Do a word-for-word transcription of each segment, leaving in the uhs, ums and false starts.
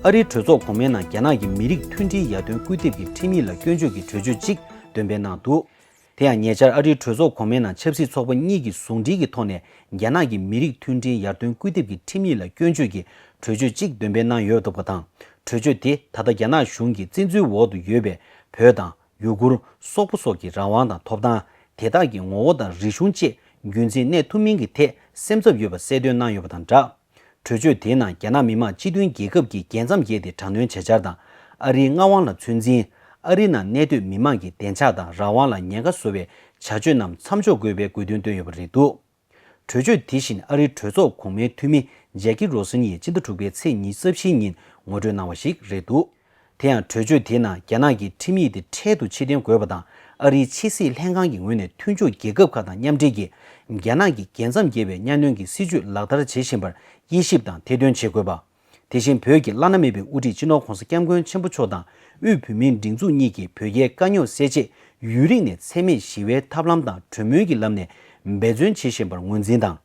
ཨ་རིའི་གྲོས་ཚོགས་གོང་མའི་ནང་རྒྱ་ནག་གི་མི་རིགས་མཐུན་སྒྲིལ་ཡར་ཐོན་སྐུལ་འདེད་ཀྱི་ཁྲིམས་ཡིག་ལ་སྐྱོན་བརྗོད་ཀྱི་གྲོས་ཆོད་ཅིག་འདོན་སྤེལ་གནང་འདུག་དེ་ཡང་ཉེ་ཆར་ཨ་རིའི་གྲོས་ཚོགས་གོང་མའི་ནང་ཆབ་སྲིད་ཚོགས་པ་གཉིས་ཀྱི་ཟུང་འབྲེལ་གྱི་ཐོག་ནས་རྒྱ་ནག་གི་མི་རིགས་མཐུན་སྒྲིལ་ཡར་ཐོན་སྐུལ་འདེད་ཀྱི་ཁྲིམས་ཡིག་ལ་སྐྱོན་བརྗོད་ཀྱི་གྲོས་ཆོད་ཅིག་འདོན་སྤེལ་གནང་ཡོད་འདུག་པ་དང་། གྲོས་ཆོད་དེ་ད་ལྟ་རྒྱ་ནག་གཞུང་གི་བཙན་འཛུལ་འོག་ཏུ་ཡོད་པའི་བོད་དང་། ཡུ་གུར། སོག་པོ་སོགས་ཀྱི་རང་དབང་དང་ཐོབ་ཐང་། དེ་དག་གི་ངོ་བོ་དང་རིག་གཞུང་བཅས་རྒྱུན་འཛིན་གནས་ཐུབ་མིན་གྱི་ཐད་སེམས་འཚབ་ཡོད་པ་གསལ་སྟོན་གནང་ཡོད་པ་དང་སྦྲགས། གྲོས་ཆོད་དེའི་ནང་རྒྱ་ནག་མི་དམངས་སྤྱི་མཐུན་རྒྱལ་ཁབ་ཀྱི་རྒྱལ་མཚམས་བརྒལ་ཏེ་དྲག་གནོན་བྱ་འཆར་དང་། ཨ་རིའི་མངའ་དབང་ལ་ཚོད་འཛིན། ཨ་རི་ནང་གནས་སྡོད་མི་མང་གི་བདེ་འཇགས་དང་རང་དབང་ལ་ཉེན་ཁ་བཟོ་བའི་བྱ་སྤྱོད་རྣམས་མཚམས་འཇོག་དགོས་པའི་དགོས་འདུན་བཏོན་ཡོད་པ་རེད་འདུག་གྲོས་ཆོད་དེ་བཞིན་ཨ་རིའི་གྲོས་ཚོགས་གོང་མའི་འཐུས་མི་ཇེ་ཀི་རོ་སན་ཡིས་སྤྱི་ཟླ་དྲུག་པའི་ཚེས་ཉི་ཤུ་རྩ་བཞིའི་ཉིན་ངོ་སྤྲོད་གནང་བ་ཞིག་རེད་འདུག་དེ་ཡང་གྲོས་ཆོད་དེའི་ནང་རྒྱ་ནག་གི་ཁྲིམས་ཡིག་དེ་འཕྲལ་དུ་ཕྱིར་འཐེན་དགོས་པ་དང་། ཨ་རིའི་ཕྱི་སྲིད་ལྷན་ཁང་གི་ངོས་ནས་མཐུན་ཕྱོགས་རྒྱལ་ཁབ་ཁག་དང་མཉམ་འབྲེལ་གྱིས་རྒྱ་ནག་གི་རྒྱལ་མཚམས་བརྒལ་བའི་གཉའ་གནོན་གྱི་སྲིད་བྱུས་ལག་བསྟར་བྱེད་བཞིན་པར་དབྱེ་ཞིབ་དང་ཐེར་འདོན་བྱེད་དགོས་པ། དེ་བཞིན་བོད་ཀྱི་བླ་ན་མེད་པའི་དབུ་ཁྲིད་སྤྱི་ནོར་༧གོང་ས་༧སྐྱབས་མགོན་ཆེན་པོ་མཆོག་དང་དབུས་བོད་མིའི་སྒྲིག་འཛུགས་གཉིས་ཀྱིས་བོད་རྒྱའི་དཀའ་རྙོག་སེལ་ཆེད་ཡུན་རིང་ནས་འཚེ་མེད་ཞི་བའི་ཐབས་ལམ་དང་གྲོས་མོལ་གྱི་ལམ་ནས་འབད་བརྩོན་བྱེད་བཞིན་པར་ངོས་འཛིན་དང་།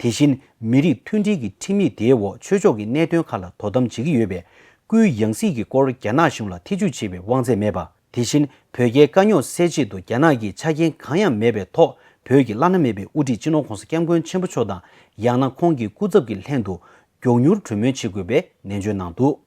དེ་བཞིན་མི་རིགས་མཐུན་སྒྲིལ་གྱི་ཁྲིམས་ཡིག་དེའི་འོག་ཆོས་ཕྱོགས་ཀྱི་གནད་དོན་ཁག་ལ་དོ་དམ་བྱེད་ཀྱི་ཡོད་པས། སྐུའི་ཡང་སྲིད་ཀྱི་སྐོར་རྒྱ་ནག་གཞུང་ལ་ཐེ་ཇུས་བྱེད་པའི་དབང་ཚད་མེད་པ། དེ་བཞིན་བོད་རྒྱའི་དཀའ་རྙོག་སེལ་ཆེད་དུ་རྒྱ་ནག་གིས་ཆ་རྐྱེན་གང་ཡང་མེད་པའི་ཐོག་བོད་ཀྱི་བླ་ན་མེད་པའི་དབུ་ཁྲིད་སྤྱི་ནོར་༧གོང་ས་༧སྐྱབས་མགོན་ཆེན་པོ་མཆོག་དང་། ཡང་ན་ཁོང་གི་སྐུ་ཚབ་ཀྱི་ལྷན་དུ་མགྱོགས་མྱུར་གྲོས་མོལ་བྱེད་དགོས་པའི་ནན་བརྗོད་གནང་འདུག